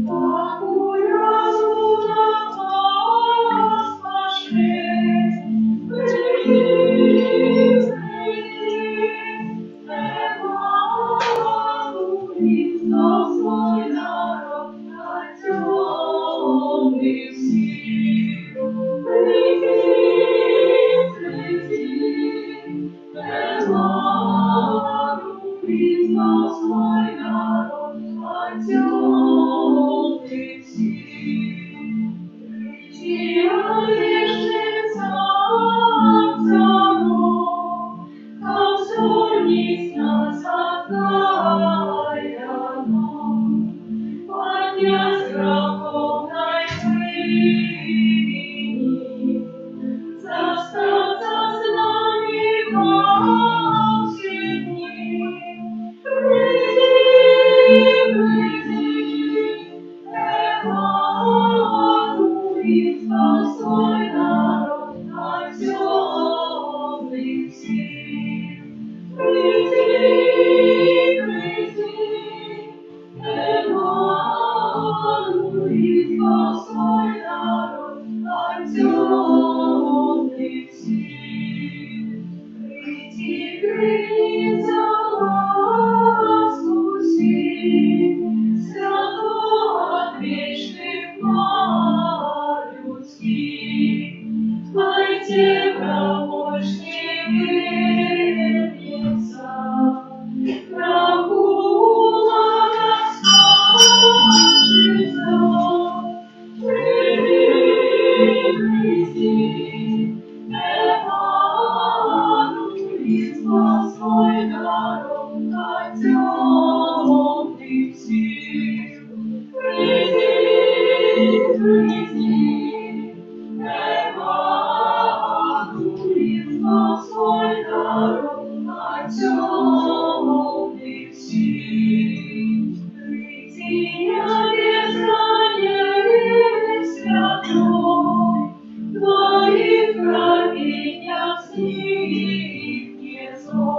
Пакуль разумна вас пашле. Прыйдзі, прыйдзі, Эммануил, збаў свой народ ад цёмных сіл. Прыйдзі, прыйдзі, Эммануил, збаў свой народ ад цёмных сіл. Прыйдзі, адвечны Цар цароў, каб звольніць нас ад кайданаў, падняць грахоўнай плыні, застацца з намі ва ўсе дні. Прыйдзі, прыйдзі, Эммануил, збаў свой народ ад цёмных сіл. Прыйдзі, прыйдзі, Эммануил, збаў свой народ ад цёмных сіл. Прыйдзі, крыніца ласк усіх, святло адвечных мар людскіх. Хай цемра больш не вернецца, граху ўлада скончыцца. Прыйдзі, прыйдзі, Эммануил, збаў свой народ ад цёмных сіл. Прыйдзі, прыйдзі, Эммануил, збаў свой народ ад цёмных сіл. Прыйдзі, нябеснае святло, у Тваіх праменнях знікне зло.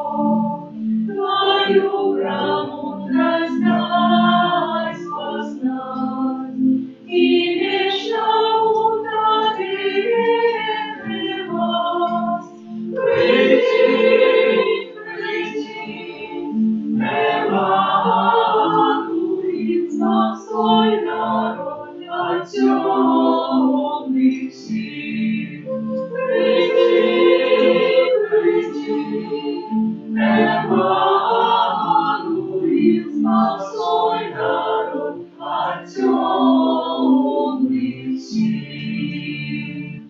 Тваю прамудрасць дай спазнаць і вечна ў Табе трываць. Прыйдзі, прыйдзі, Эммануил, збаў свой народ ад цёмных сіл. Прыйдзі, прыйдзі, Эммануил, збаў свой народ ад цёмных сіл.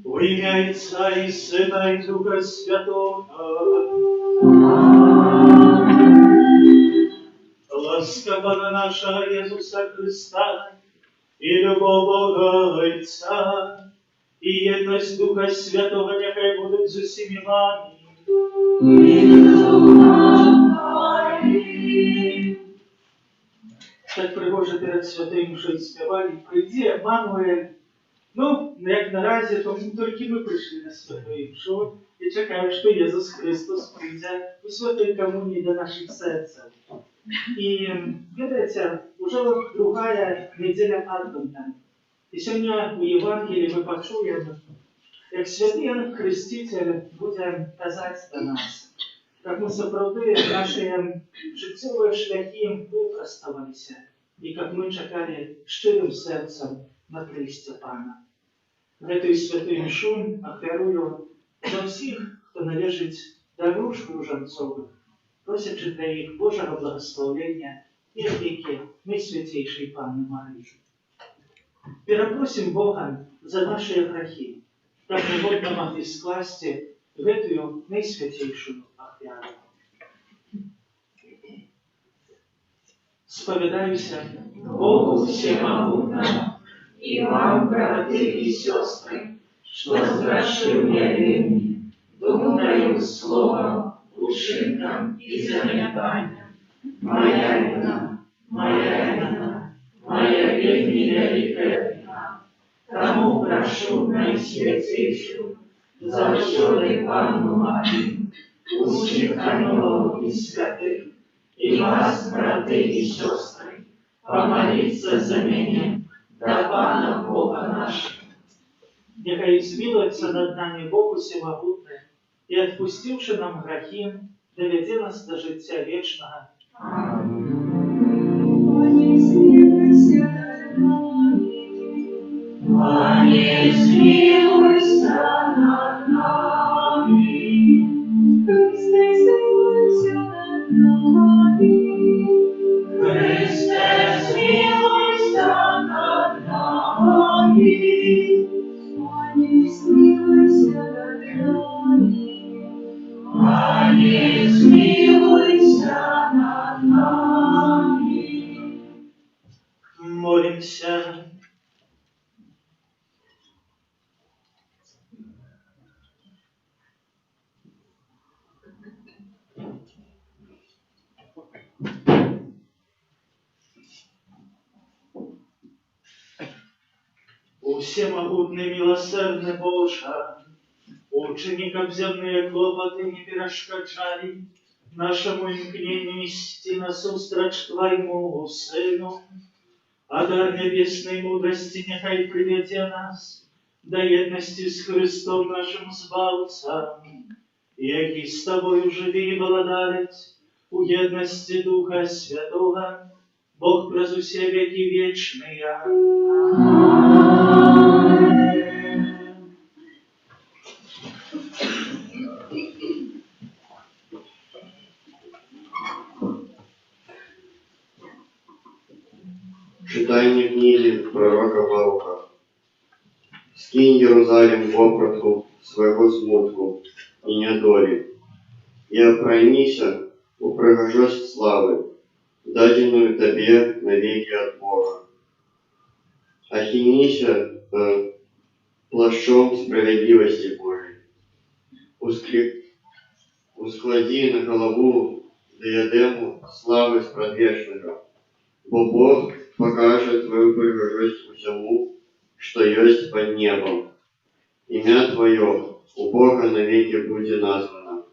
Во імя Айца і Сына, і Духа Святога. Амэн. Ласка Пана нашага Езуса Хрыста, і любоў Бога Айца, і еднасць Духа Святога няхай будуць з усімі вамі. І з духам тваім. Так прыгожа перад святой Імшой спявалі: «Прыйдзі, Эммануэль». Ну, як наразі, то толькі мы прыйшлі на святую Імшу і чакаем, што Езус Хрыстус прыйдзе ў святой камуніі да нашых сэрцаў. І, ведаеце, ужо другая нядзеля Адвэнту. І сёння ў Евангеллі мы пачуем, як святы Ян Хрысціцель будзе казаць да нас, каб мы сапраўды нашыя жыццёвыя шляхі выпраставаліся і каб мы чакалі шчырым сэрцам на прыйсце Пана. Гэтую святую Імшу ахвярую за ўсіх, хто належыць да руж ружанцовых, просячы для іх Божага благаслаўлення і апекі Найсвяцейшай Панны Марыі. Перапросім Бога за нашыя грахі, каб мы годна маглі скласці гэтую найсвяцейшую ахвяру. Спавядаюся Богу Усемагутнаму і вам, браты і сёстры, што зграшыў я вельмі, думкаю, словам, учынкам і занядбаннем. Мая віна, мая віна, мая вельмі вялікая віна. Таму прашу Найсвяцейшую, заўсёды Панну Марыю, усіх анёлаў і святых, і вас, браты і сёстры, Памаліцеся за мяне да Пана Бога нашага. Няхай змілуецца над намі Бог усемагутны і, адпусціўшы нам грахі, давядзе нас да жыцця вечнага. Амэн. Пане, змілуйся над намі. Пане, змілуйся над намі. Хрысце, змілуйся над намі. Хрысце, змілуйся над намі. Пане, змілуйся над намі. Пане, змілуйся над намі. Молімся. Усемагутны міласэрны Божа, учыні, каб зямныя клопаты не перашкаджалі нашаму імкненню ісці насустрач Твайму Сыну, а дар нябеснай мудрасці няхай прывядзе нас да еднасці з Хрыстом нашым Збаўцам, які з Табою жыве і валадарыць у еднасці Духа Святога, Бог праз усе вякі вечныя. Амэн. Чытанне кнігі прарока Варуха. Скінь, Ерузалем, вопратку свайго смутку і нядолі, і апраніся ў прыгажосць славы, дадзеную табе навекі ад Бога. Ахініся плашчом справядлівасці Божай. Ускладзі на галаву дыядэму славы Спрадвечнага, бо Бог пакажа тваю прыгажосць усяму, што ёсць пад небам. Імя тваё ў Бога навекі будзе названа.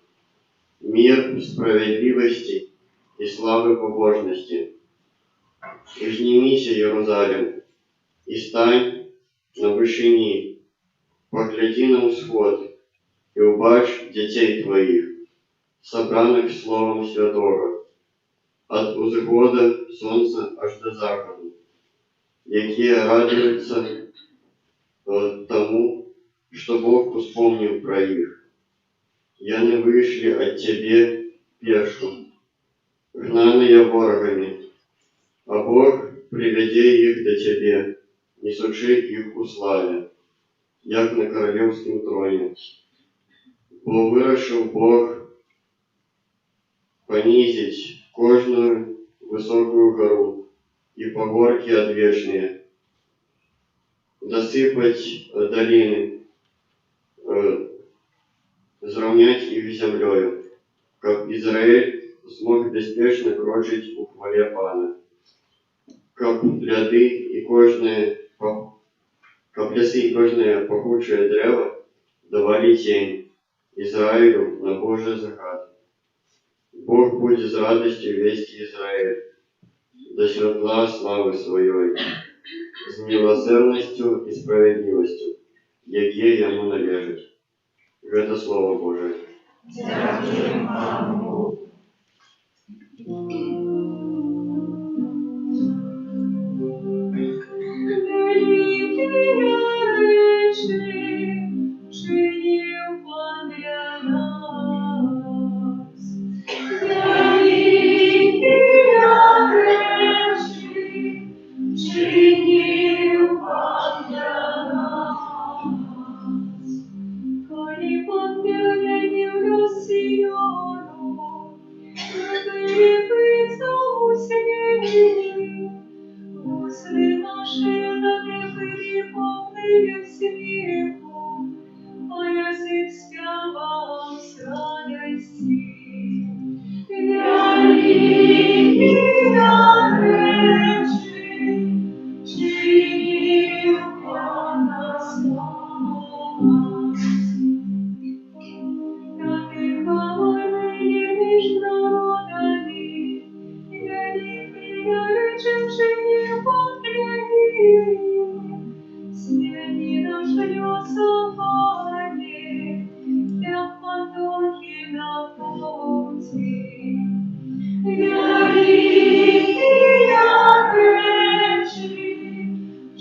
Мір справядлівасці і славы пабожнасці. Узніміся, Ерузалем, і стань на вышыні, паглядзі на ўсход і ўбач дзяцей тваіх, сабраных словам святога, ад узыходу сонца аж да захаду, якія радуюцца таму, што Бог успомніў пра іх. Яны выйшлі ад цябе пешшу, гнаныя ворагамі, а Бог прывядзе іх да цябе, несучы іх у славе, як на каралеўскім троне. Бо вырашыў Бог панізіць кожную высокую гару і пагоркі адвечныя, дасыпаць даліны, зраўняць іх з зямлёю, каб Ізраэль змог бяспечна крочыць у хвале Пана, каб лясы і кожнае пахучае дрэва давалі цень Ізраэлю на Божы загад. Бог будзе з радасцю весці Ізраэль да святла славы сваёй, з міласэрнасцю і справядлівасцю, якія яму належаць. Гэта Слова Божае. Дзякуем Пану Богу. Вялікія рэчы чыніў Пан для нас. Вялікія рэчы чыніў Пан для нас. Калі Пан перамяніў лёс Сіёну, былі Змяні наш лёс, о Пане, як патокі на поўдзень. Вялікія рэчы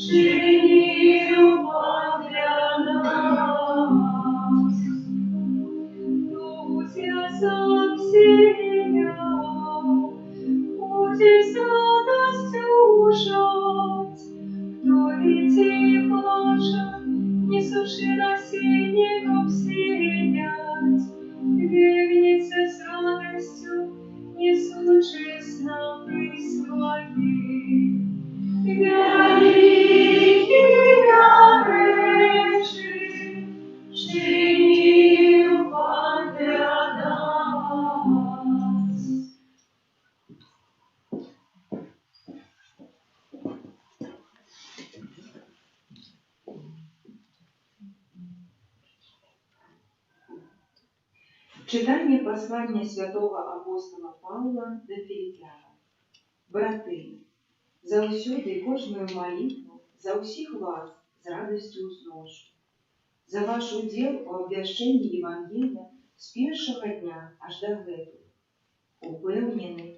чыніў Пан для нас. Хто звязаў сеяў, будзе з радасцю жаць. Хто ідзе і плача, несучы насенне, каб сеяць, вернецца з радасцю, несучы снапы свае. Вялікія рэчы чыніў Пан для нас. Чытанне паслання святога апостала Паўла да Філіпянаў. Браты, заўсёды кожную малітву за ўсіх вас з радасцю ўзношу, за ваш удзел у абвяшчэнні Евангелля з першага дня аж дагэтуль. Упэўнены,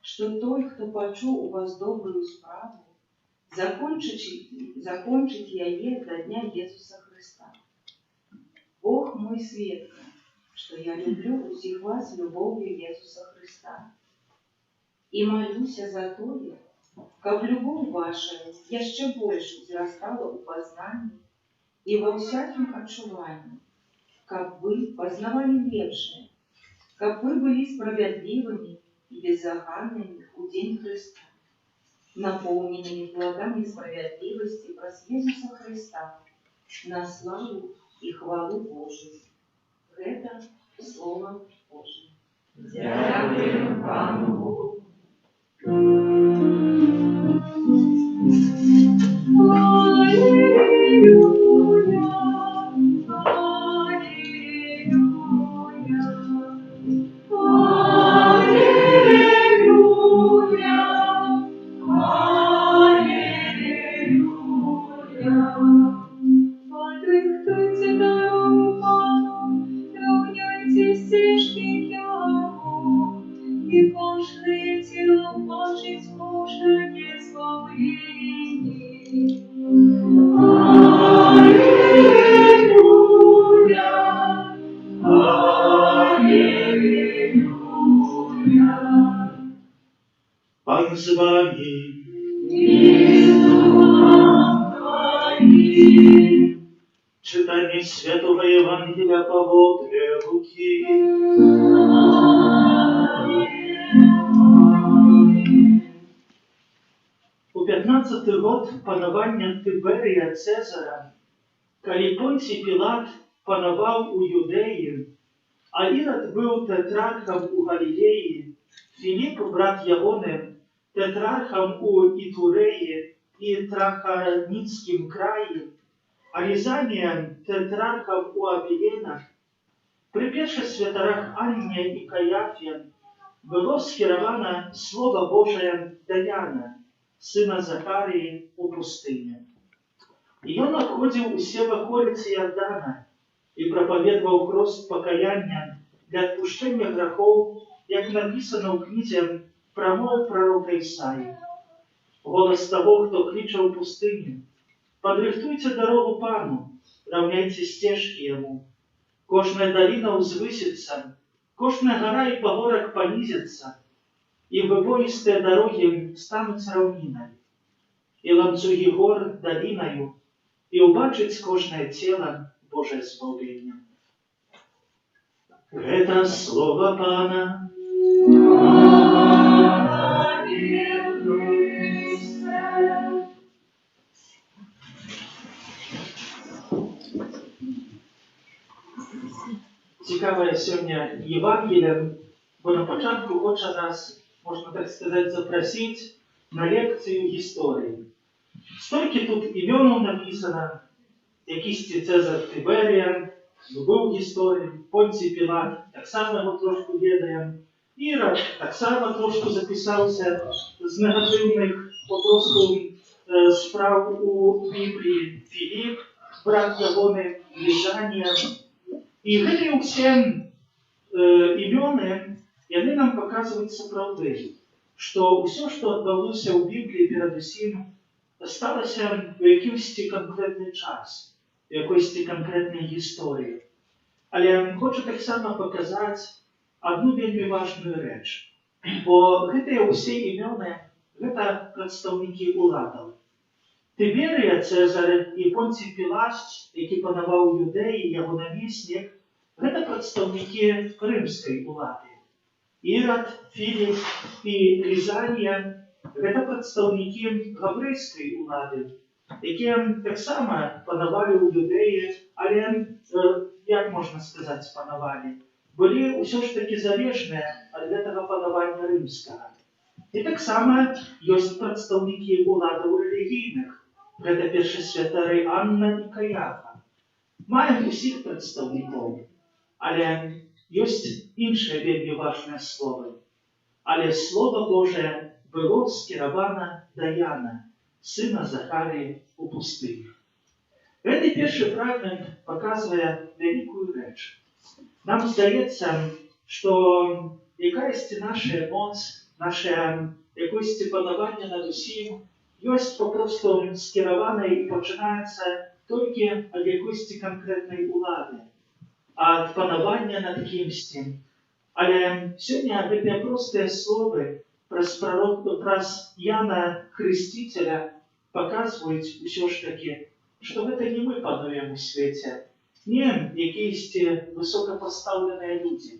што той, хто пачаў у вас добрую справу, закончыць яе да дня Езуса Хрыста. Бог мой сведка, што я люблю ўсіх вас любоўю Езуса Хрыста. І малюся за тое, каб любоў ваша яшчэ больш узрастала ў пазнанні і ва ўсякім адчуванні, каб вы пазнавалі лепшае, каб вы былі справядлівымі і беззаганнымі ў дзень Хрыста, напоўненымі пладамі справядлівасці праз Езуса Хрыста, на славу і хвалу Божую. Гэта Слова Божае. Дзякуем Пану Богу. Алілуя, алілуя, алілуя, алілуя. Падрыхтуйце дарогу Пану, раўняйце сцежкі Яму, і кожнае цела ўбачыць Божае збаўленне. Алілуя, алілуя. Пан з вамі. І з духам тваім. Чытанне святога Евангелля паводле Лукі. У 15-ы год панавання Тыберыя Цэзара, калі Понцій Пілат панаваў у Юдэі, а Ірад быў тэтрархам у Галілеі, Філіп, брат ягоны, тэтрархам у Ітурэі і Траханіцкім краі, а Лізанія тэтрархам у Авіленах, пры першасвятарах Анне і Каяфе было скіравана Слова Божае да Яна, сына Захарыі, у пустыні. І ён абходзіў усе ваколіцы Іардана і прапаведаваў хрост пакаяння для адпушчэння грахоў, як напісана ў кнізе прамоў прарока Ісаі. Голас таго, хто кліча ў пустыні: «Падрыхтуйце дарогу Пану, раўняйце сцежкі Яму». Кожная даліна ўзвысіцца, кожная гара і пагорак панізяцца, і выбоістыя дарогі стануць раўнінай, і ланцугі гор далінаю, і ўбачыць кожнае цела Божае збаўленне. Гэта слова Пана. Хвала табе, Хрысце. Цікавае сёння Евангелле, бо на пачатку хоча нас, можна так сказаць, запрасіць на лекцыю гісторыі. Столькі тут імёнаў напісана: якісьці Цэзар Тыберыя, быў гісторыі, Понцій Пілат, таксама яго трошку ведаем, Ірад таксама трошку запісаўся з негатыўных папросту. спраў у Бібліі, Філіп, брат ягоны Лізанія. І гэтыя ўсе імёны, яны нам паказваюць сапраўды, што ўсё, што адбылося ў Бібліі, перадусім сталася ў якімсьці канкрэтны час, у якойсьці канкрэтнай гісторыі. Але хочу таксама паказаць адну вельмі важную рэч. Бо гэтыя ўсе імёны — гэта прадстаўнікі ўладаў. Тыберыя Цэзар і Понцій Пілат, які панаваў у Юдэі, яго намеснік, гэта прадстаўнікі рымскай улады. Ірад, Філіп і Лізанія — гэта прадстаўнікі габрэйскай улады, якія таксама панавалі ў Юдэі, але, як можна сказаць, панавалі, былі ўсё ж такі залежныя ад гэтага панавання рымскага. І таксама ёсць прадстаўнікі уладаў рэлігійных. Гэта першасвятары Анна і Каяфа. Маем усіх прадстаўнікоў, але ёсць іншае вельмі важнае слово. Але Слово Божае было скіравана да Яна, сына Захарыі, у пустыні. Гэты першы фрагмент паказвае вялікую рэч. Нам здаецца, што якаясьці наша моц, наше якосьці панаванне над усім ёсць папросту скіраванае і пачынаецца толькі ад якойсьці канкрэтнай улады, ад панавання над кімсьці. Але сёння гэтыя простыя словы праз прарок, праз Яна Хрысціцеля паказваюць усё ж такі, што гэта не мы пануем у свеце, не якіясьці высокапастаўленыя людзі,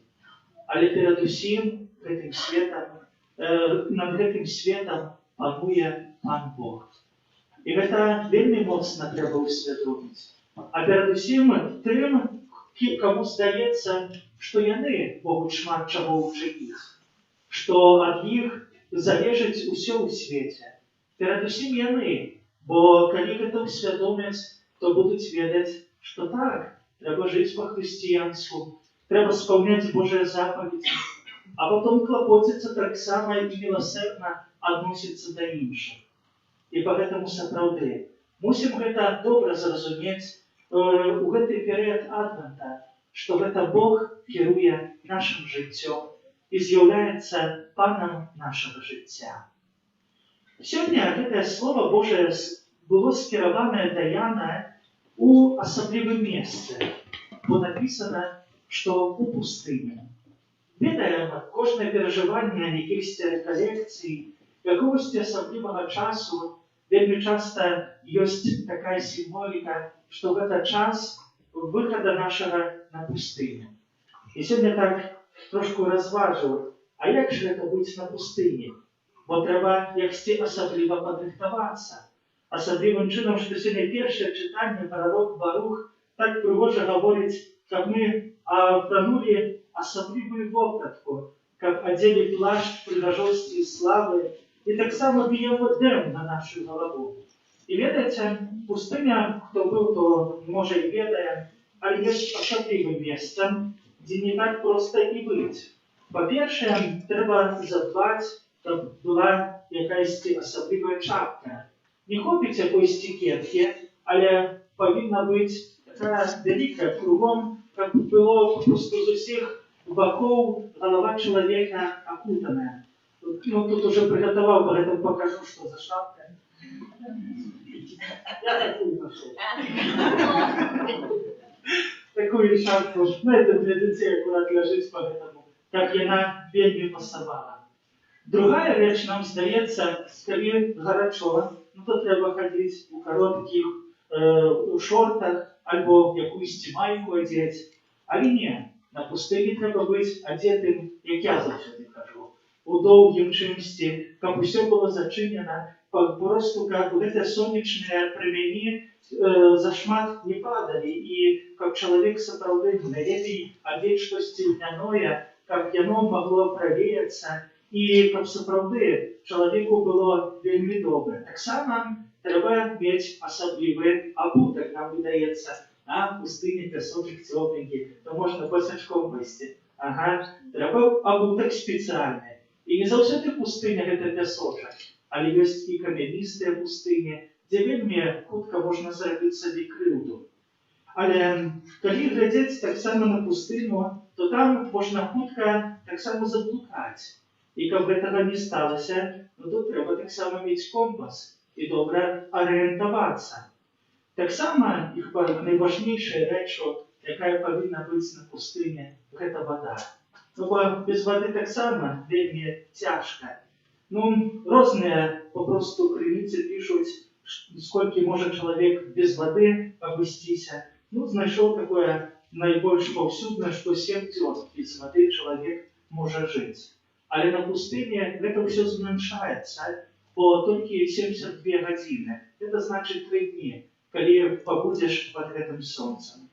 але перадусім гэтым светам, над гэтым светам пануе Пан Бог. І гэта вельмі моцна трэба ўсвядоміць. А перадусім тым, каму здаецца, што яны могуць шмат чаго ўчыніць, што ад іх залежыць усё ў свеце. Перадусім яны, бо калі гэта ўсвядомяць, то будуць ведаць, што так, трэба жыць па-хрысціянску, трэба спаўняць Божыя запаведзі, а потом клапоціцца таксама і міласэрна адносіцца да іншых. І па гэтаму сапраўды мусім гэта добра зразумець у гэты перыяд Адвента, што гэта Бог кіруе нашым жыццём і з'яўляецца панам нашага жыцця. Сёння гэтае Слово Божае было скіраванае да Яна у асаблівым месцы, бо напісана, што ў пустыні. Ведаем, кожнае перажыванне якіхсьці рэкалекцый, якогасьці асаблівага часу, вельмі часта ёсць такая сімволіка, што гэта час выхада нашага на пустыню. І сёння так трошку разважыў, а як жа гэта быць на пустыні? Бо трэба яксьці асабліва падрыхтавацца. Асаблівым чынам, што сёння першае чытанне, прарок Барух так прыгожа гаворыць, каб мы апранулі асаблівую вопратку, каб адзелі плашч прыгажосці і славы і таксама дыядэм на нашу галаву. І ведаеце, пустыня, хто быў, то можа і ведае, але ёсць асаблівым месцам, дзе не так проста і быць. Па-першае, трэба задбаць, каб была якаясьці асаблівая чапка. Не хопіць якойсьці кепкі, але павінна быць такая вялікая кругом, каб было папросту з усіх бакоў галава чалавека акутаная. Ну, тут уже прыгатаваў, поэтому покажу, что за шапка. Я такую нашел. Такую шапку, ну, это для детей аккурат ляжыць, поэтому, каб яна вельмі пасавала. Другая рэч, нам здаецца, калі гарачо, ну, то трэба хадзіць у кароткіх, у шортах альбо якуюсьці майку адзець. Але не, на пустыні трэба быць адзетым, як я заўсёды кажу, у доўгім чымсьці, каб усё было зачынена, папросту каб гэтыя сонечныя прамяні зашмат не падалі і каб чалавек сапраўды, найлепей адзець штосьці льняное, каб яно магло правеяцца і каб сапраўды чалавеку было вельмі добра. Таксама трэба мець асаблівы абутак, нам выдаецца, а пустыні пясочак цёпленькі, то можна босячком выйсці. Ага, трэба абутак спецыяльны. І не заўсёды пустыня — гэта пясочак, але ёсць і камяністыя пустыні. дзе вельмі хутка можна зрабіць сабе крыўду. Але калі глядзець таксама на пустыню, то там можна хутка таксама заблукаць. І каб гэтага не сталася, ну то трэба таксама мець компас і добра арыентавацца. Таксама і хіба найважнейшая рэч, якая павінна быць на пустыне, гэта вада. Ну, бо без вады таксама вельмі цяжка. Ну, розныя попросту крыніцы пішуць, сколькі можа чалавек без вады абысціся. Ну, знайшоў такое найбольш паўсюднае, што 7 дзён без вады чалавек можа жыць. Але на пустыне гэта ўсё змяншаецца, бо толькі 72 гадзіны. Это значыць 3 дні, калі пабудзеш пад гэтым сонцам.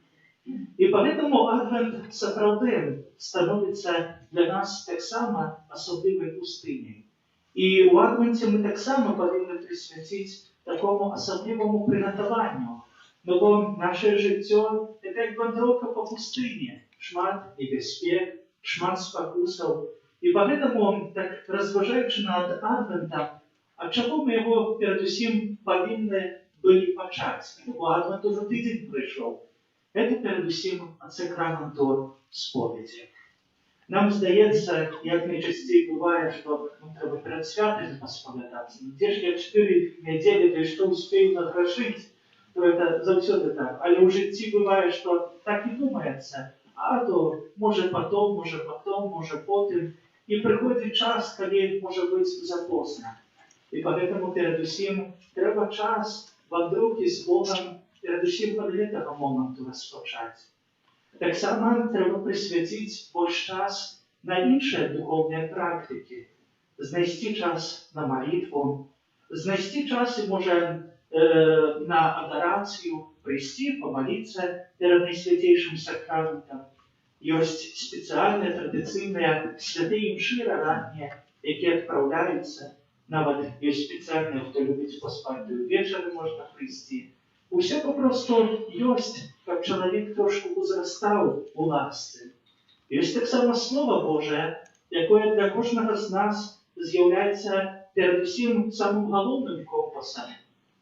І поэтому Адвент сапраўды становіцца для нас таксама асаблівай пустыняй. І ў Адвенце мы таксама павінны прысвяціць такому асабліваму прыгатаванню. Ну, бо наше жыццё — это як вандроўка па пустыне, шмат небяспек, шмат спакусаў. І поэтому, так разважаючы над Адвентам, а чаго мы яго перадусім павінны былі пачаць? Ну, бо Адвент ужо тыдзень прыйшоў. Это перадусім ад сакраменту споведзі. Нам здаецца, як найчасцей бывае, што, ну, трэба перад святамі паспавядацца. Ну, дзе ж я 4 нядзелі, да што успею награшыць? То это заўсёды так. Але ў жыцці бывае, што так і думаецца. А то можа потом, можа потом, можа потым. І прыходзіць час, калі можа быць запозна. І поэтому перадусім трэба час вандроўкі з Богам перадусім ад гэтага моманту распачаць. Таксама трэба прысвяціць больш час на іншыя духоўныя практыкі, знайсці час на малітву, знайсці час і, можа, на адарацыю, прыйсці, памаліцца перад Найсвяцейшым Сакраментам. Ёсць спецыяльныя традыцыйныя святыя імшы раннія, якія адпраўляюцца. Нават ёсць спецыяльныя, хто любіць паспаць, то ўвечары можна прыйсці. Усё папросту ёсць, каб чалавек трошку узрастаў у ласцы. Ёсць таксама Слова Божае, якое для кожнага з нас з'яўляецца перадусім самым галоўным компасам,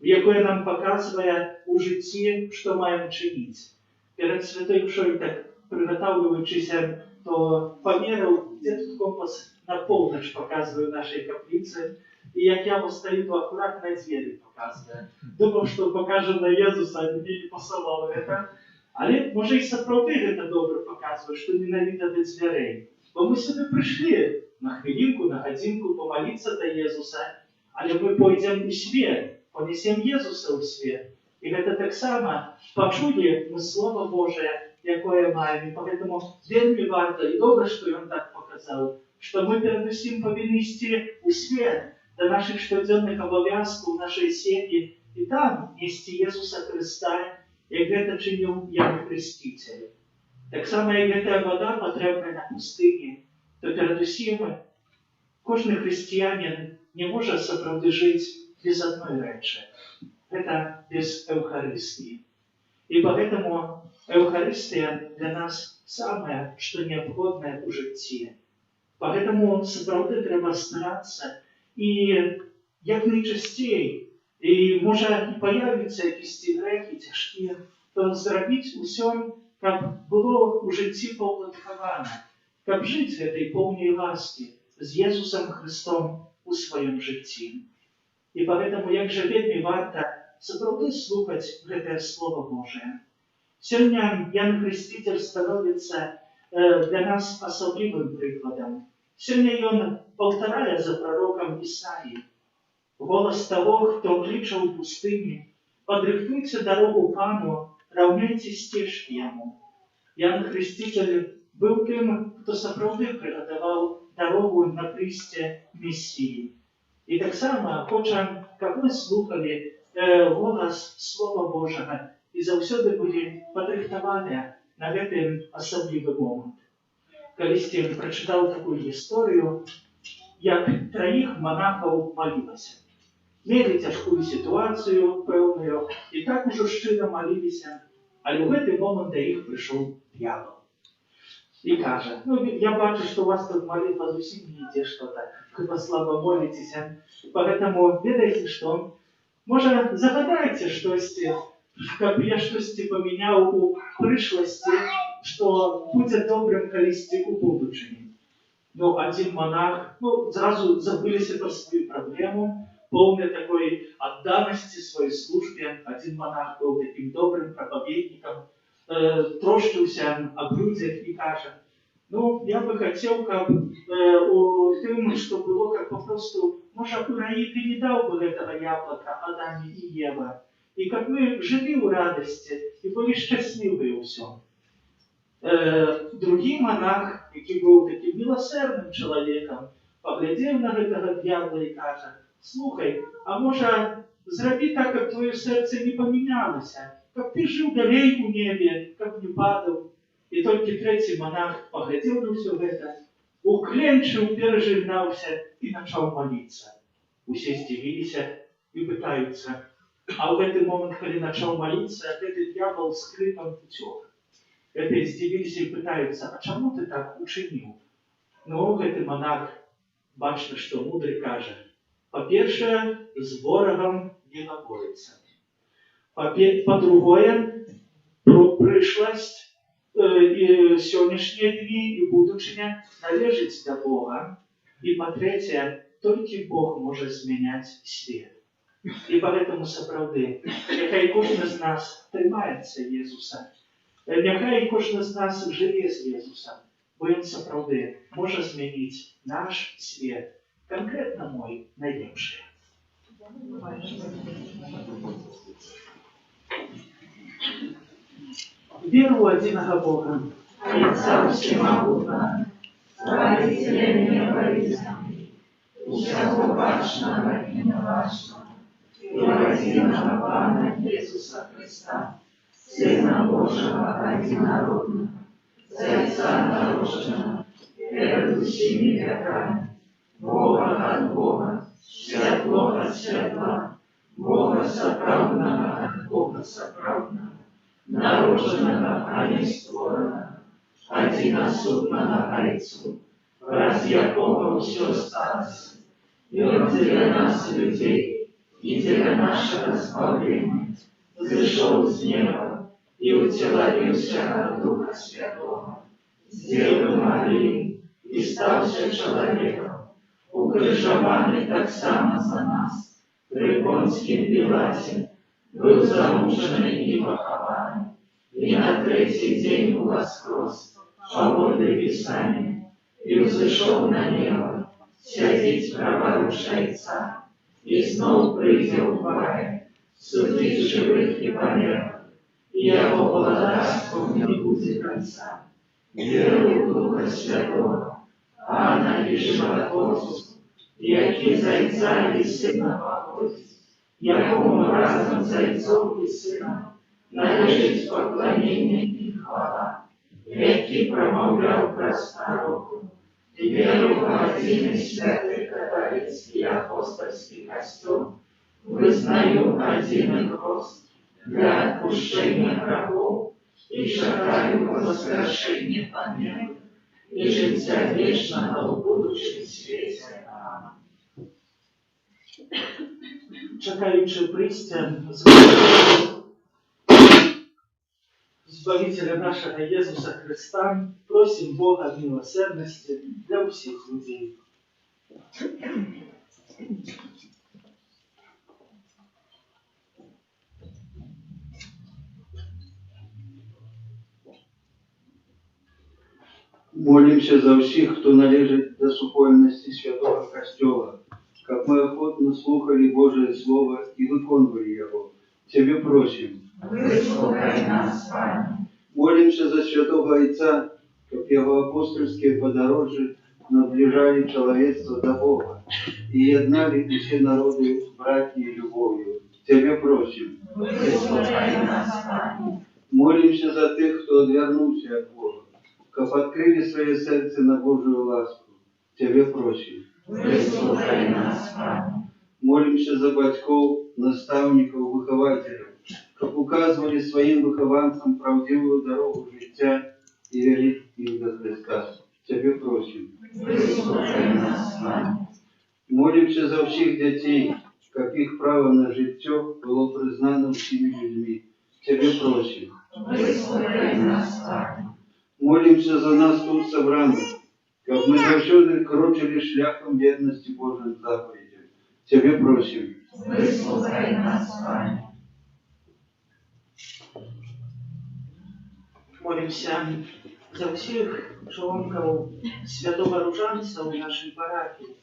якое нам паказвае ў жыцці, што маем чыніць. Перад святой імшой, так прыгатаўліваючыся, то памераў, дзе тут компас на поўнач паказвае ў нашай капліцы, і як я стаю, то акурат на дзверы паказвае. Думаў, што пакажа на Езуса, а мяне не пасавала гэта. Але можа, і сапраўды гэта добра паказвае, што менавіта да дзвярэй. Бо мы сюды прыйшлі на хвілінку, на гадзінку памаліцца да Езуса, але мы пойдзем у свет, панясем Езуса ў свет. І гэта таксама пачулі мы Слова Божае, якое маем. І поэтому вельмі варта і добра, што ён так паказаў, што мы перадусім павінны ісці ў свет, да нашых штодзённых абавязкаў, нашай сем'і, і там несці Езуса Хрыста, як гэта чыніў Ян Хрысціцель. Таксама, як гэтая вада патрэбная на пустыні, то перадусім кожны хрысціянін не можа сапраўды жыць без адной рэчы. Гэта без Эўхарыстыі. І поэтому Эўхарыстыя для нас самае, што неабходнае ў жыцці. Поэтому сапраўды трэба старацца і як найчасцей, і можа, і паявіцца якісьці грэхі цяжкія, то зрабіць усё, каб было ў жыцці паўладкавана, каб жыць гэтай поўняй ласкі з Езусам Хрыстом у сваём жыцці. І поэтому як жа вельмі варта сапраўды слухаць гэтае Слово Божие. Сёння Ян Хрысціцель становіцца для нас асаблівым прыкладам. Сёння ён паўтарае за прарокам Ісаі: «Голас таго, хто кліча ў пустыні: падрыхтуйце дарогу Пану, раўняйце сцежкі яму». Ян Хрысціцель быў тым, хто сапраўды прыгатаваў дарогу на прыйсце Месіі. І таксама хоча, каб мы слухалі голас Слова Божага і заўсёды былі падрыхтаваныя на гэты асаблівы момант. Калісьці прачытаў такую гісторыю, як траіх манахаў малілася. Мелі цяжкую сітуацыю пэўную і так ужо шчыра маліліся, але ў гэты момант да іх прыйшоў д'ябал. І кажа: «Ну, я бачу, што у вас тут малітва зусім не ідзе что-то, хіба слаба моліцеся. Поэтому ведаеце што? Можа, загадаеце штосьці, каб я штосьці памяняў у прышласці, што будзе добрым калісьці ў будучыні». Ну, адзін манах, ну, зразу забыліся пра сваю праблему, поўны такой адданасці сваёй службе. Адзін манах быў такім добрым прапаведнікам, трошчыўся аб людзях і кажа: «Ну, я бы хацеў, каб у тым, што было, каб папросту, можа, у раі ты не даў бы гэтага яблыка Адаме і Ева, і каб мы жылі ў радасці і былі шчаслівыя ўсё». Другі манах, які быў такім міласэрным чалавекам, паглядзеў на гэтага д'ябла і кажа: «Слухай, а можа, зрабі так, каб твоё сэрца не памянялася, каб ты жыў далей у небе, каб не падаў». І толькі трэці манах паглядзеў на ўсё гэта, укленчыў, перажагнаўся і пачаў маліцца. Усе здзівіліся і пытаюцца. А ў гэты момант, калі пачаў маліцца, гэты д'ябал з крыкам уцёк. Гэтыя здзівіліся і пытаюцца: «А чаму ты так учыніў?» Ну, гэты манах, бачна, што мудры, кажа: «Па-першае, з ворагам не гаворыцца. Па-другое, прышласць і сённяшнія дні і будучыня належыць да Бога. І па-трэцяе, толькі Бог можа змяняць свет». І поэтому сапраўды, няхай кожны з нас трымаецца Езуса. Няхай кожны з нас жыве з Езусам, бо ён сапраўды можа змяніць наш свет, канкрэтна мой, на лепшае. Веру ў адзінага Бога, Айца Усемагутнага, Стварыцеля неба і зямлі, усяго бачнага і нябачнага, і ў адзінага Пана Езуса Хрыста, Сына Божага адзінароднага, з Айца народжанага перад усімі вякамі, Бога ад Бога, святло ад святла, Бога сапраўднага ад Бога сапраўднага, народжанага, а не створанага, адзінасутнага Айцу, праз якога ўсё сталася. Ён дзеля нас, людзей, і дзеля нашага збаўлення зышоў з неба і ўцелавіўся ад Духа Святога, з Дзевы Марыі, і стаўся чалавекам, укрыжаваны таксама за нас, пры Понцкім Пілаце, быў замучаны і пахаваны, і на трэці дзень уваскрос, паводле Пісання, і ўзышоў на неба, сядзіць праваруч Айца, і зноў прыйдзе ў хвале, судзіць жывых і памерлых, і яго валадарству не будзе канца. Веру ў Духа Святога, Пана і Жыватворцу, які з Айца і Сына паходзіць, якому разам з Айцом і Сынам належыць пакланенне і хвала, які прамаўляў праз прарокаў. Веру ў адзін і святы каталіцкі апостальскі Касцёл, вызнаю адзін хрост для адпушчэння грахоў і чакаю ўваскрашэння памерлых і жыцця вечнага ў будучым свеце. Амэн. Чакаючы прыйсця Збавіцеля нашага Езуса Хрыста, просім Бога міласэрнасці для ўсіх людзей. Молімся за ўсіх, хто належыць да супольнасці Святога Касцёла, каб мы ахвотна слухалі Божае Слова і выконвалі яго. Цябе просім. Выслухай нас, Пане. Молімся за Святога Айца, каб яго апостальскія падарожжы набліжалі чалавецтва да Бога і ядналі ўсе народы братняй любоўю. Цябе просім. Выслухай нас, Пане. Молімся за тых, хто адвярнуўся ад Бога, каб адкрылі сваё сэрца на Божую ласку. Цябе просім. Выслухай нас, Пане. Молімся за бацькоў, настаўнікаў, выхавацеляў, каб указвалі сваім выхаванцам праўдзівую дарогу жыцця і вялі іх да Хрыста. Цябе просім. Выслухай нас, Пане. Молімся за ўсіх дзяцей, каб іх права на жыццё было прызнана ўсімі людзьмі. Цябе просім. Выслухай нас, Пане. Молімся за нас тут сабраных, каб мы заўсёды крочылі шляхам вернасці Божым запаведзям. Цябе просім. Выслухай нас, Пане. Молімся за ўсіх чалонкаў Святога Ружанца ў нашай парафіі,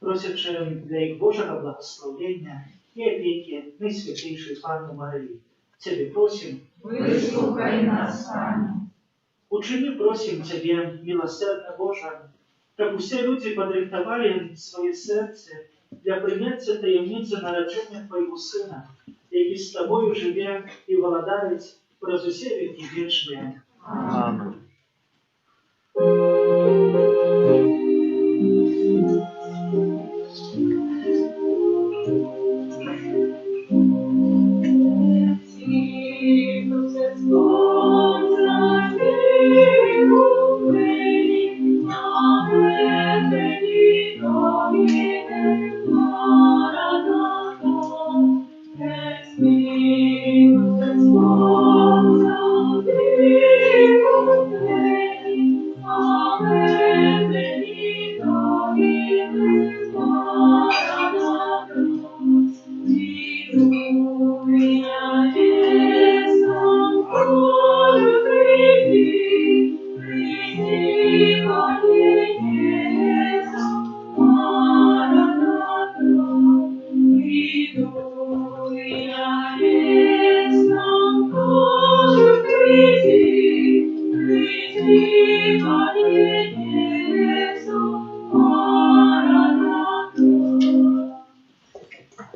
просячы для іх Божага благаслаўлення і апекі Найсвяцейшай Панны Марыі. Цябе просім. Выслухай нас, Пане. Учыні, просім Цябе, міласэрны Божа, каб усе людзі падрыхтавалі свае сэрцы для прыняцця таямніцы нараджэння Твайго Сына, які з Табою жыве і валадарыць праз усе вякі вечныя. Амэн.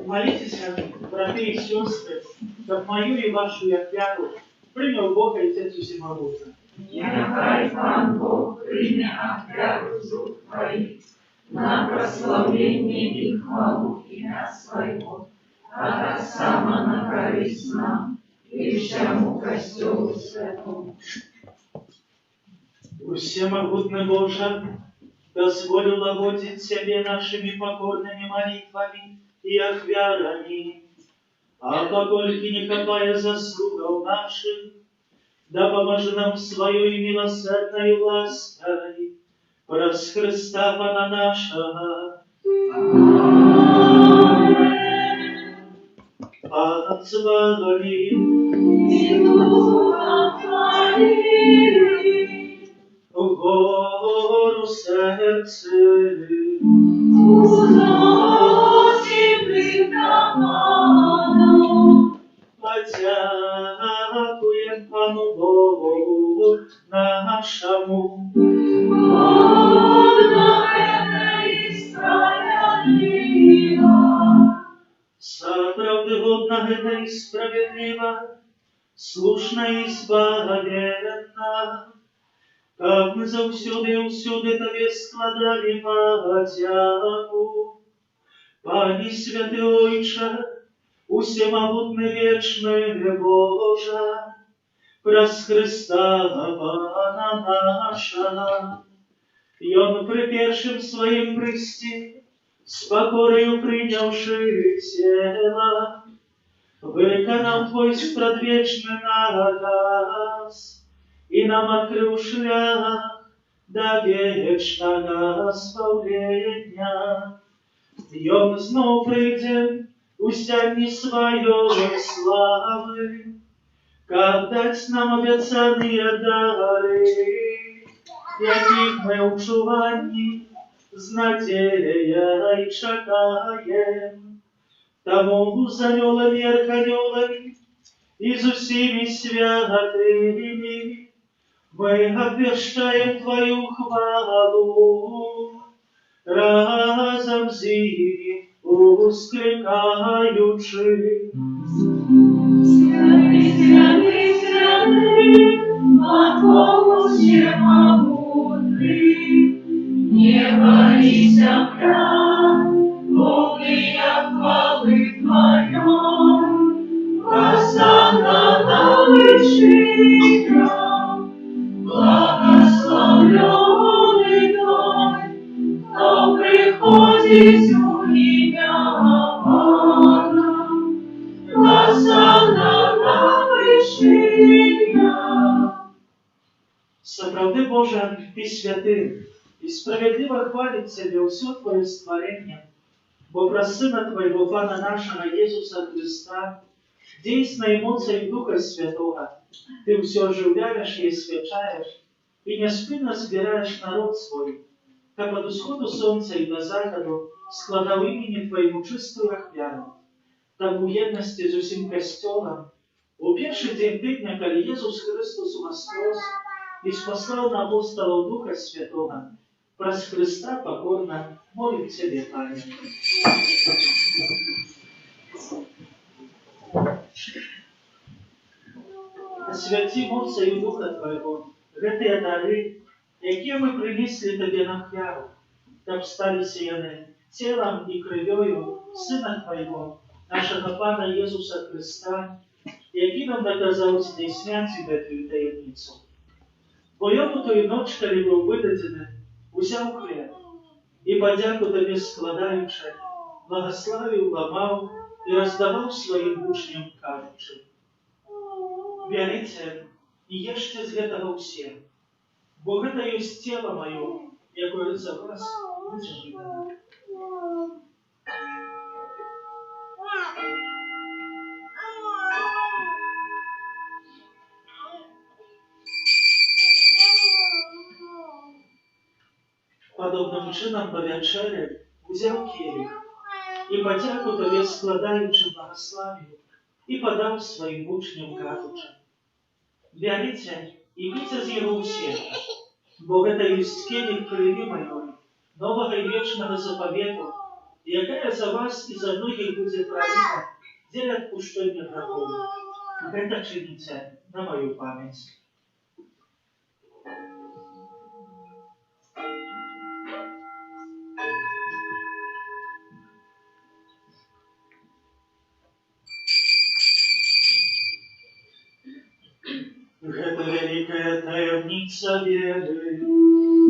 Маліцеся, браты і сёстры, каб маю і вашу ахвяру прыняў Бог Айцец Усемагутны. Няхай Пан Бог прыме ахвяру з рук Тваіх на праслаўленне і хвалу імя Свайго, а таксама на карысць нам і ўсяму Касцёлу Святому. Усемагутны Божа, дазволь улагодзіць Цябе нашымі пакорнымі малітвамі і ахвярамі, а паколькі не хапае заслугаў нашых, дапамажы нам сваёй міласэрнай ласкай, праз Хрыста Пана нашага. Пан з вамі. І духам Тваім. Угору сэрцы. Узносім іх да Пана. Падзякуем Пану Богу нашаму. Годна гэта і справядліва. Сапраўды годна гэта і справядліва, слушна і збавенна, каб мы заўсёды і ўсюды Табе складалі падзяку. Пане святы Ойча, усемагутны вечны Божа, праз Хрыста Пана нашага. Ён пры першым сваім прыйсці, з пакораю прыняўшы цела, выканаў Твой спрадвечны наказ і нам адкрыў шлях да вечнага збаўлення. Ён зноў прыйдзе у сянні сваёй славы, каб даць нам абяцаныя дары, якіх мы ў чуванні з надзеяй чакаем. Таму з анёламі, арханёламі і з усімі святымі мы абвяшчаем Тваю хвалу, разам з імі усклікаючы. Святы, святы, святы, Пан Бог усемагутны, неба і зямля поўныя хвалы Тваёй. Гасанна на вышынях, благаслаўлёны той, хто прыходзіць у імя Пана. Сапраўды, Божа, Ты святы, і справядліва хваліць Цябе ўсё Тваё стварэнне, бо праз Сына Твайго, Пана нашага Езуса Хрыста, дзейснай моцай Духа Святога, Ты ўсё ажыўляеш і асвячаеш, і няспынна збіраеш народ свой, каб ад усходу сонца і да захаду складаў імені Твайму чыстую ахвяру. Так у еднасці з усім Касцёлам, у першы дзень тыдня, калі Езус Хрыстус уваскрос і спаслаў на апосталаў Духа Святога, праз Хрыста пакорна молім Цябе, Пане. Асвяці моцаю Духа Твайго гэтыя дары, якія мы прынеслі Табе на ахвяру, каб сталіся яны Целам і Крывёю Сына Твайго, нашага Пана Езуса Хрыста, які нам наказаў здзяйсняць гэтую таямніцу. Бо Ён у тую ноч, калі быў выдадзены, узяў хлеб і, падзяку Табе складаючы, благаславіў, ламаў і раздаваў сваім вучням, кажучы: «Бярыце і ешце з гэтага ўсе, бо гэта ёсць Цела Маё, якое за вас будзе выдана». Падобным чынам па вячэры узяў келіх і, падзяку Табе складаючы, благаславіў і падаў сваім вучням, кажучы: «Бярыце і піце з яго ўсе, бо гэта ёсць келіх Крыві Маёй, новага і вечнага запавету, якая за вас і за многіх будзе праліта дзеля адпушчэння грахоў. Гэта чыніце на Маю памяць». Гэта вялікая таямніца веры.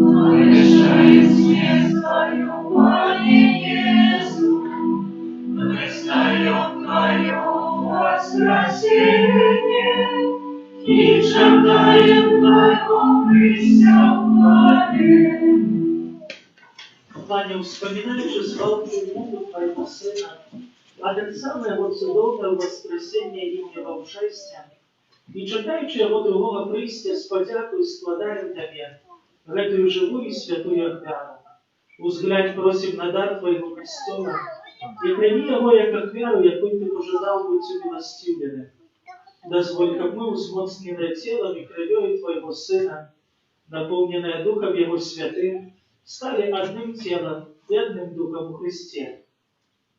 Абвяшчаем смерць Тваю, Пане Езу, вызнаём Тваё ўваскрасенне і чакаем Твайго прыйсця ў хвале. Пане, успамінаючы звалку і муку Твайго Сына, а таксама Яго цудоўнае ўваскрасенне і ўнебаўшэсце, і чакаючы Яго другога прыйсця, з падзякаю складаем Табе гэтую жывую і святую ахвяру. Узглянь, просім, на дар Твайго Касцёла і прымі яго як ахвяру, якой Ты пажадаў быць уміласціўленым. Дазволь, каб мы, узмоцненыя Целам і Крывёю Твайго Сына, напоўненыя Духам Яго Святым, сталі адным Целам і адным Духам у Хрысце.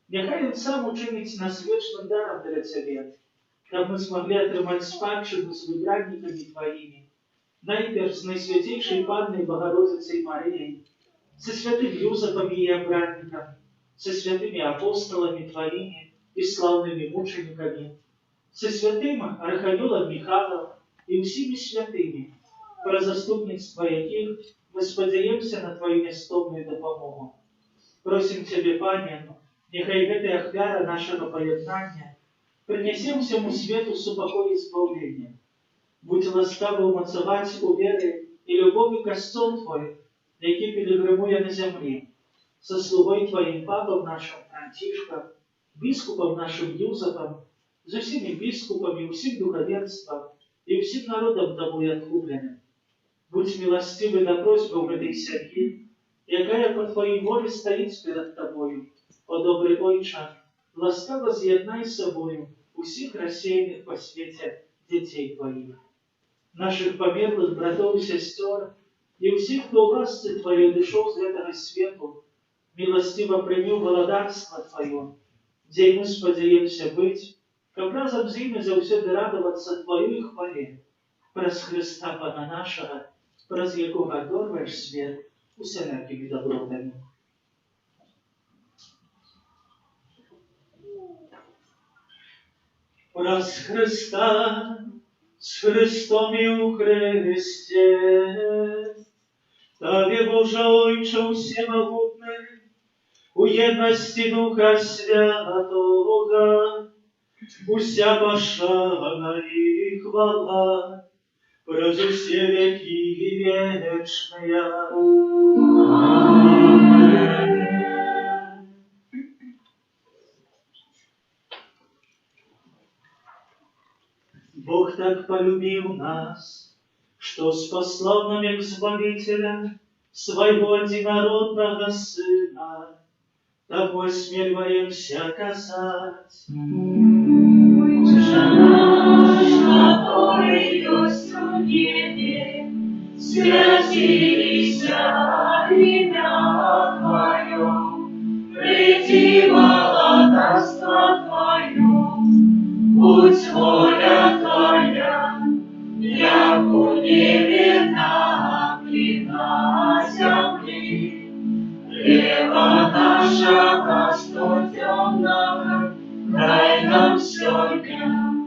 Няхай Ён сам учыніць нас вечным дарам для Цябе, каб мы змаглі атрымаць спадчыну з выбраннікамі Тваімі, найперш з Найсвяцейшай Паннай Багародзіцай Марыяй, са святым Юзафам, яе абраннікам, са святымі апосталамі Тваімі і слаўнымі мучанікамі, са святым Арханёлам Міхалам і ўсімі святымі, праз заступніцтва якіх мы спадзяемся на Тваю нястомную дапамогу. Просім Цябе, Пане, няхай гэтая ахвяра нашага паяднання прынясе ўсяму свету супакой і збаўленне. Будзь ласкавы ўмацаваць у веры і любові Касцёл Твой, які пілігрымуе на зямлі, са слугой Тваім Папам нашым Францішкам, біскупам нашым Юзафам, з усімі біскупамі, усім духавенствам і ўсім народам Табой адкупленым. Будзь міласцівы да просьбаў гэтай сям'і, якая па Тваёй волі стаіць перад Табою. О добры Ойча, ласкава з'яднай з сабою усіх рассеяных па свеце дзяцей Тваіх, нашых памерлых братоў і сясцёр, і ўсіх, хто ў ласцы Тваёй адышоў з гэтага свету, міласціва прымі ў валадарства Тваё, дзе і мы спадзяемся быць, каб разам з імі заўсёды радавацца Тваёй хвале, праз Хрыста Пана нашага, праз якога адорваеш свет усялякімі дабротамі. Праз Хрыста, з Хрыстом і ў Хрысце, Табе, Божа Ойча ўсемагутны, у еднасці Духа Святога, уся пашана і хвала Праз усе вякі вечныя. Амэн. Бог так палюбіў нас, што спаслаў нам як Збавіцеля свайго адзінароднага Сына. Таму асмельваемся казаць: Ойча наш, каторы ёсць у небе, свяціся імя Тваё, прыйдзі валадарства Тваё, будзь воля Твая, як у небе, так і на зямлі. Хлеба нашага штодзённага дай нам сёння,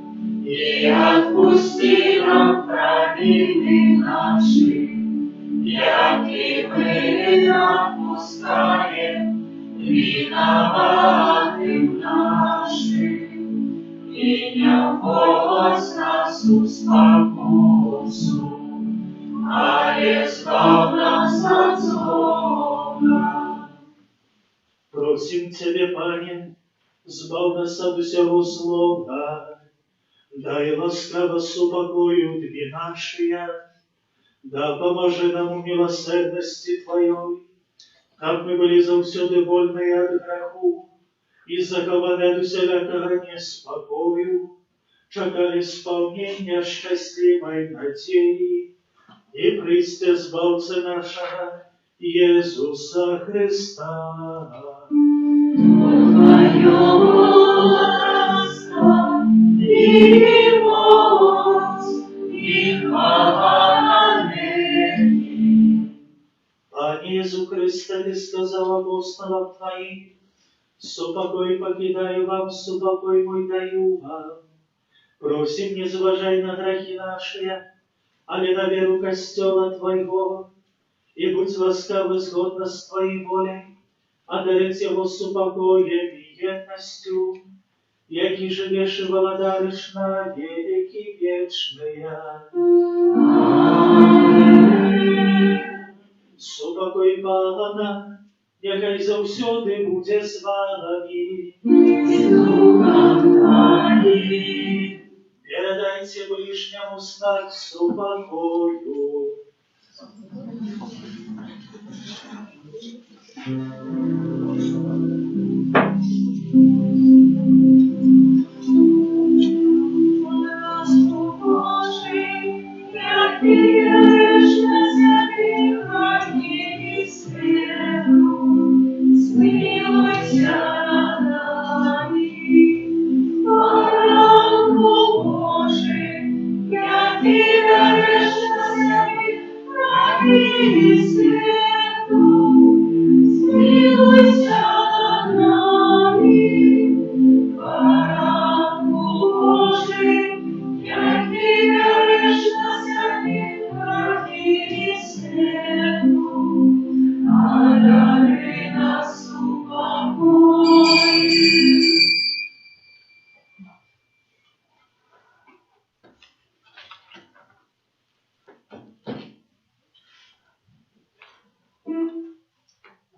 і адпусці нам правіны нашы, як і мы адпускаем вінаватым нашым. І не ўводзь нас у спакусу, але збаў нас ад злога. Просім Цябе, Пане, збаў нас ад усяго злога, дай ласкава супакой у дні нашыя, дапамажы нам у міласэрнасці Тваёй, каб мы былі заўсёды вольныя ад граху і захаваныя ад усялякага неспакою, чакалі спаўнення шчаслівай надзеі і прыйсця Збаўцы нашага Езуса Хрыста. Тваё валадарства і моц, і хвала навекі. Пане Езу Хрысце, Ты сказаў апосталам Тваім: «Супакой пакідаю вам, супакой мой даю вам». Просім, не зважай на грахі нашы, але на веру Касцёла Твайго, і будзь ласкавы згодна з Тваёй воляй, адарыць яго супакоем і еднасцю, які жывеш і валадарыш на векі вечныя. Амэн. Супакой Пана няхай заўсёды будзе з вамі. І з духам тваім. Перадайце бліжняму знак супакою. Ласку Божы, які бярэш на сябе грахі свету, змілуйся над намі. Баранку Божы, які бярэш на сябе грахі свету, змілуйся над намі. Баранку Божы, які бярэш на сябе грахі свету, адары нас супакоем.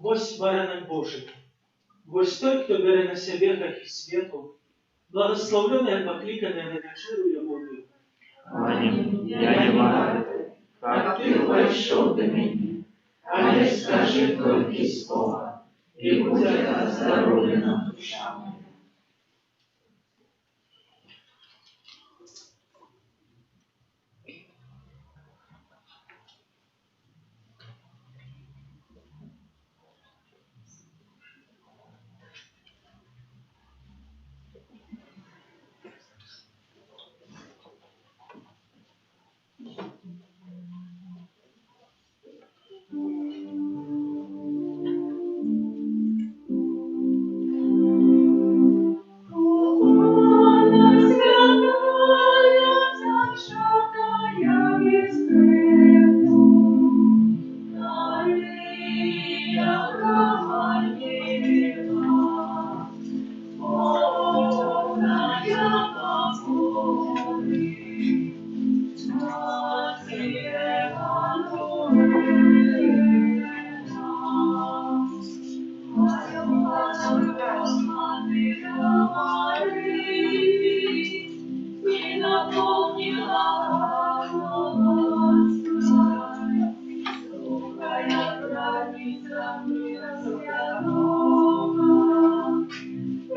Вось Баранак Божы, вось той, хто бярэ на сябе грахі свету, благаслаўлёныя пакліканыя на вячэру Ягоную. Пане, я не варты, каб ты ўвайшоў да мяне, але скажы толькі слова, і будзе аздароўлена душа мая.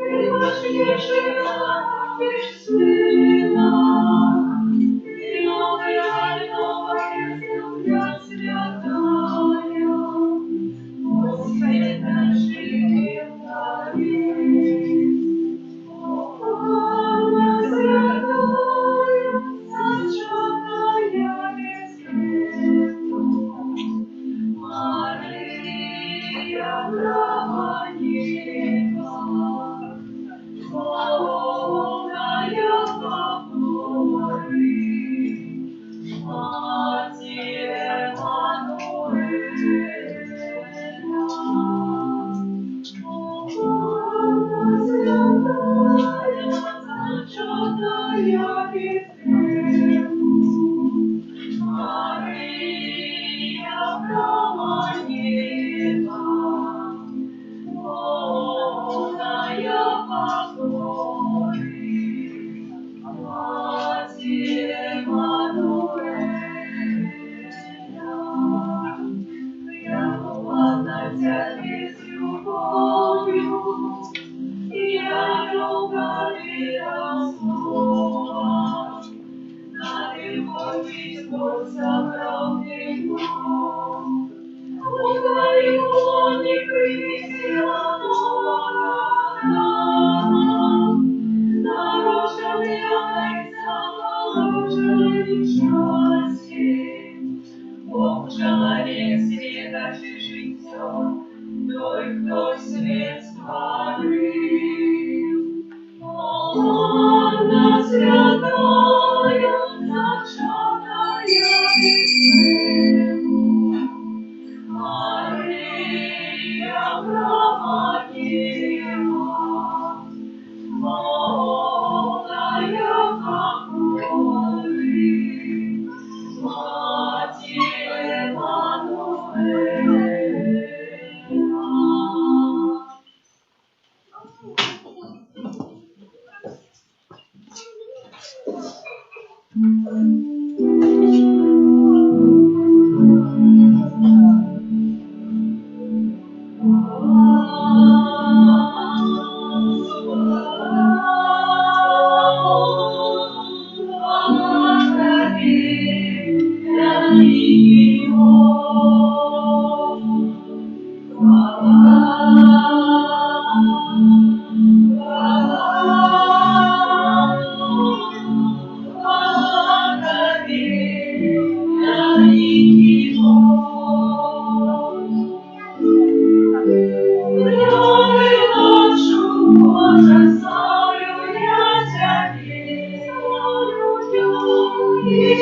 Ты пашлеш Сына, и новая, новая земля святая, Господь наш живет. О, Панна святая, зачатая без греху, Мария, Прабабева, полная покоры, Мать Еммануэля. О, Панна святая, зачатая без греху, Мария, Прабабева, полная покоры, Мать Еммануэля. Я ладна цябе з любоўю, я любові слова, надыходзіць Бог сапраўдны Бог. У тваім лоне прымі новага Адама, народжаны ад Айца па часе. Бог чалавек, свет і жыццё, той, хто свет стварыў. О, Панна святая, зачатая без греху, Мария, Прабабева, полная покоры, Мать Еммануэля.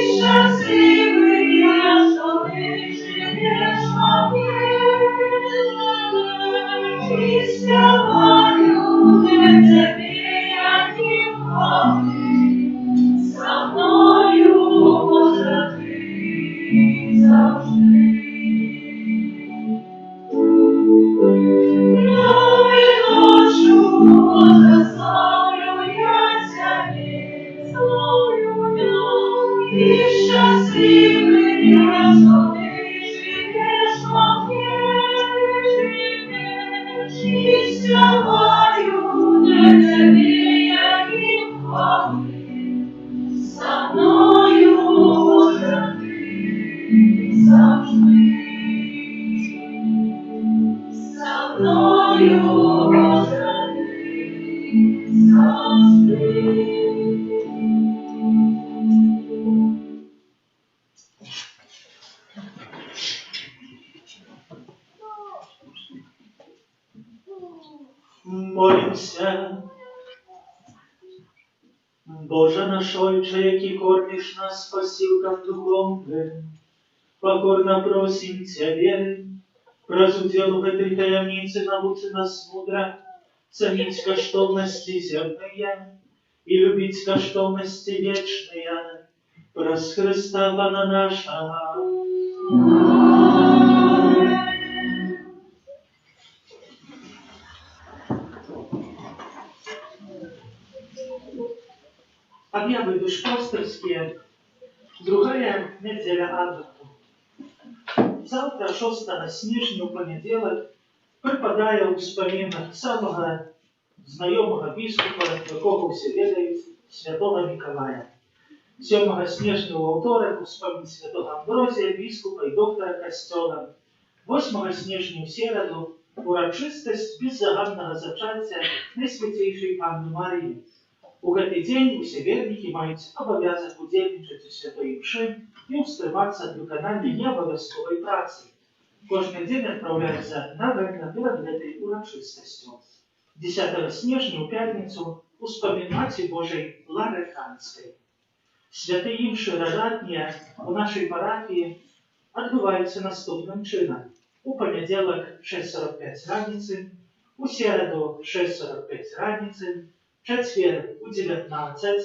Шчаслівы я, што ты жывеш ува мне. І спяваю для цябе я хвалы, са мною, Божа, ты заўжды. Днём і ноччу, Божа, слаўлю я цябе, слаўлю я, і шчаслівы я, што ты жывеш ува мне, жывеш, і спяваю для цябе я хвалы, са мною, Божа, ты заўжды. Са мною, Божа, ты заўжды. Молімся. Божа наш Ойча, які корміш нас пасілкам духоўным, пакорна просім Цябе, праз удзел у гэтай таямніцы навучы нас мудра цаніць каштоўнасці зямныя і любіць каштоўнасці вечныя. Праз Хрыста Пана нашага. Амэн. Аб'явы душпастырскія. Другая нядзеля Адвэнту. Заўтра, 6 снежня, у панядзелак, прыпадае ўспамін самага знаёмага біскупа, якога ўсе ведаюць, святога Мікалая. 7 снежня, у аўторак, успамін святога Амброзія, біскупа і доктара Касцёла. 8 снежня, у сераду, урачыстасць Беззаганнага Зачацця Найсвяцейшай Панны Марыі. У гэты дзень усе вернікі маюць абавязак удзельнічаць у святой імшы і ўстрымацца ад выканання неабавязковай працы. Кожны дзень адпраўляецца навэнна перад гэтай урачыстасцю. 10 снежня, у пятніцу, успамін Маці Божай Ларэтанскай. Святыя імшы раратнія у нашай парафіі адбываюцца наступным чынам. У панядзелак 6:45 раніцы, у сераду 6:45 раніцы, чацвер у 19,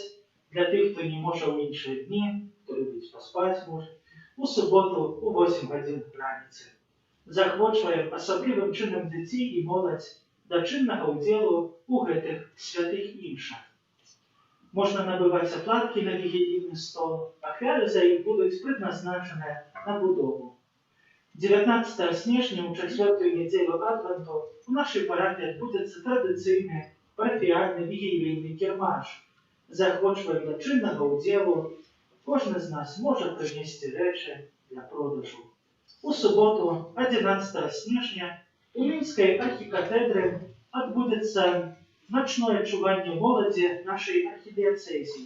для тых, хто не можа ў іншыя дні, хто любіць паспаць можа, у суботу у 8 гадзін раніцы. Заахвочваем асаблівым чынам дзяцей і моладзь да чыннага ўдзелу ў гэтых святых імшах. Можна набываць аплаткі на вігілійны стол, ахвяры за іх будуць прыдназначаныя на будову. 19 снежня, у чацвёртую нядзелю Адвенту, у нашай парафіі адбудзецца традыцыйны парафіяльны вігілійны кірмаш. Заахвочваем да чыннага ўдзелу. Кожны з нас можа прынесці рэчы для продажу. У суботу, 11 снежня, у Мінскай архікатэдры адбудзецца начное чуванне моладзі нашай архідыяцэзіі.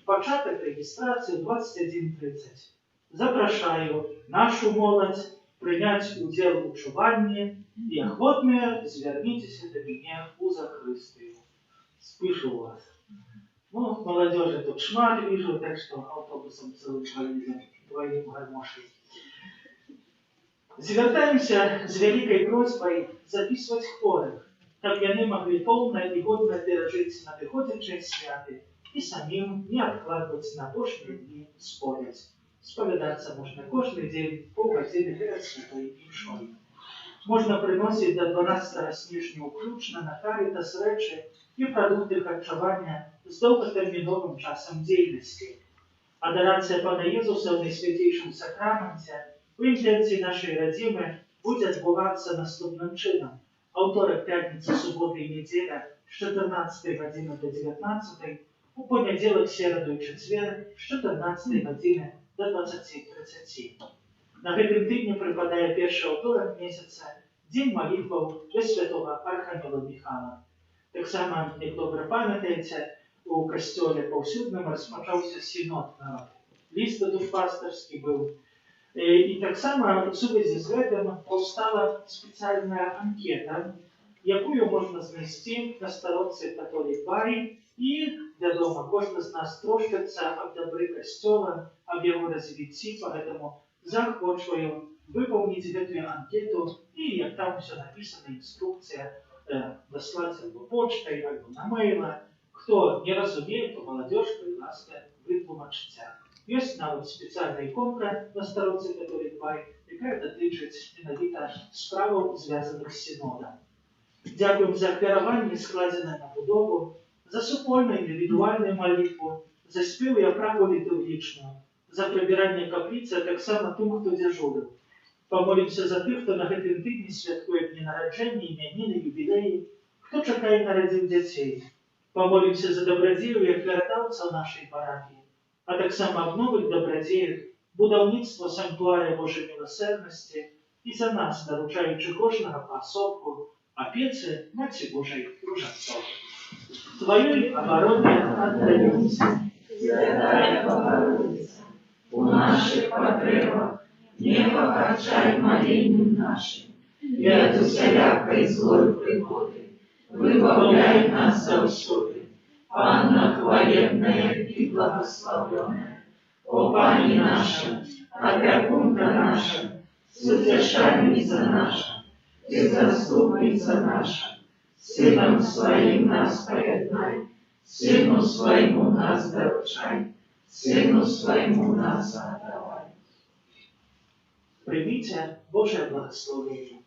Пачатак рэгістрацыі 21:30. Запрашаю нашу моладзь прыняць удзел у чуванні, і ахвотныя звярніцеся да мяне ў захрыстыю. Спішу вас. Ну, молодежи тут шмат вижу, так что автобусом целым поедем, двойным гармошей. Звяртаемся з вялікай просьбай запісваць хворых, каб яны маглі поўна і годна перажыць надыходзячыя святы і самім не адкладваць на апошнія дні споведзь. Спавядацца можна кожны дзень паўгадзіны перад святой імшой. Можна прыносіць да 12 снежня ўключна на Карытас рэчы і прадукты харчавання з доўгатэрміновым часам дзейнасці. Адарацыя Пана Езуса ў Найсвяцейшым Сакраменце у інтэнцыі нашай радзімы будзе адбывацца наступным чынам. Аўторак, пятніца, субота і нядзеля з 14 гадзіны да 19, у панядзелак, сераду і чацвер з 14 гадзіны да 20:30. На гэтым тыдні прыпадае першы аўторак месяца, дзень малітваў для святога Арханёла Міхала. Таксама, як добра памятаеце, у касцёле паўсюдным распачаўся сінод нават. Ліст душпастырскі быў. І таксама у сувязі з гэтым паўстала спецыяльная анкета, якую можна знайсці на старонцы Католік Бай, і, вядома, кожны з нас трошчыцца аб дабры касцёла, аб яго развіцці, поэтому заахвочваю выпаўніць гэтую анкету і, як там усё напісана, інструкцыя, даслаць альбо почтай, альбо на мэйла. Хто не разумее, то маладзёж, калі ласка, вытлумачыце. Ёсць нават спецыяльная іконка на старонцы Католік Бай, якая датычыць менавіта справаў, звязаных з сінодам. Дзякуем за ахвяраванні, складзеныя на будову, за супольную, індывідуальную малітву, за спеў і аправу літургічную, за прыбіранне капліцы, а таксама тым, хто дзяжурыў. Памолімся за тых, хто на гэтым тыдні святкуе дні нараджэння, імяніны, юбілеі, хто чакае нарадзін дзяцей. Памолімся за дабрадзеяў і ахвярадаўцаў нашай парафіі, а таксама аб новых дабрадзеях, будаўніцтва санктуарыя Божай міласэрнасці і за нас, даручаючы кожнага паасобку апецы Маці Божай Ружанцовай. Тваёй абароне аддаёмся. Святая Багародзіца, у нашых патрэбах не пагарджай маленнем нашым, і ад усялякай злой прыгоды выбаўляй нас заўсёды. Панна хвалебная і благаслаўлёная, о Пані наша, апякунка наша, суцяшальніца наша і заступніца наша, з Сынам Сваім нас паяднай, Сыну Свайму нас даручай, Сыну Свайму нас аддавай. Прыміце Божае благаслаўленне.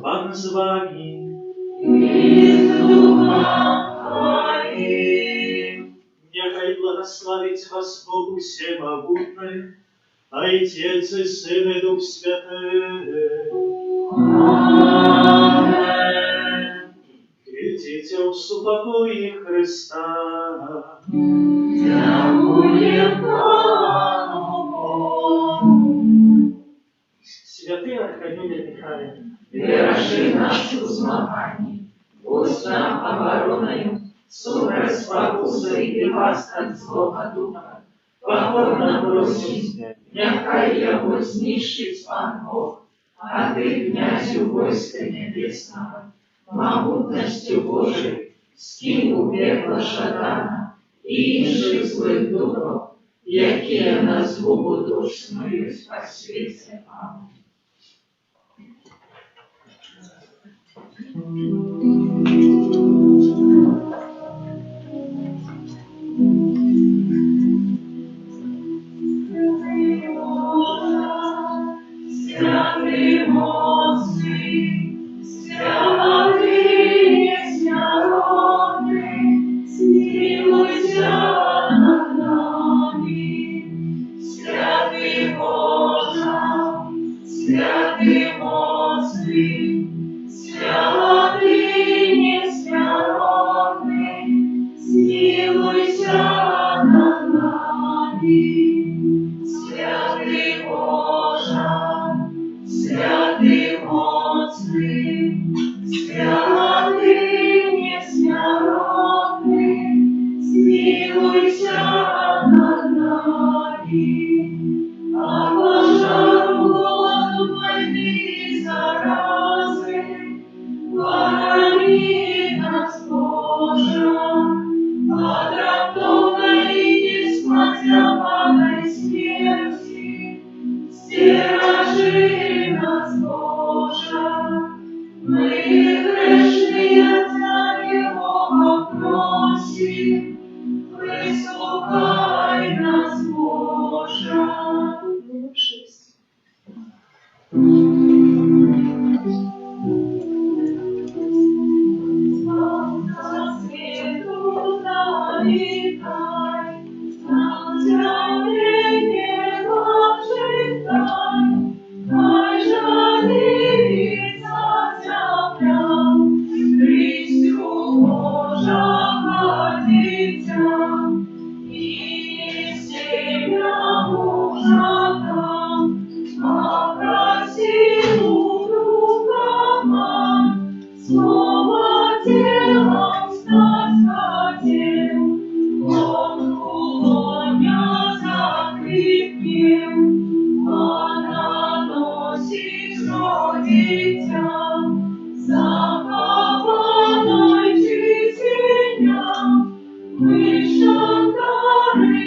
Пан з вамі. І з духам Тваім. Няхай благаславіць вас Бог усемагутны, Айцец і Сын і Дух Святы. Амэн. Ідзіце. Ідзіце ў супакоі Хрыста. Дзякуем Пану Богу. Святы Арханёле Міхале, Беражы нас у змаганні, будзь нам абаронаю супраць спакусы і пастак злога духа. Пакорна просім, няхай яго знішчыць Пан Бог, а ты, князю войска нябеснага, магутнасцю Божай, скінь у пекла шатана і іншых злых духаў, якія на згубу душ снуюць па свеце. Амэн. Святы моцны, святы несмяротны, змілуйся над намі. Святы Божа, святы моцны, святы несмяротны, змілуйся над намі. Святы Божа, святы моцны, святы несмяротны, змілуйся над намі. Ад пажару, голаду, вайны і заразы, барані нас, Божа. Ад раптоўнай і неспадзяванай смерці, сцеражы нас, Божа. Мы грэшныя Цябе, Бога, просім, выслухай нас, Божа. Нумар 6. Са свету завітай, на зямлі неба чытай, хай жаліцца зямля, Хрысцю Божага дзіця, і сям'я мужа там, а прасіў духа Пан, Слова целам стаць хацеў, Он у лоне закрыпеў, а на носе дзіця, захаванай чысціня, мы жадары.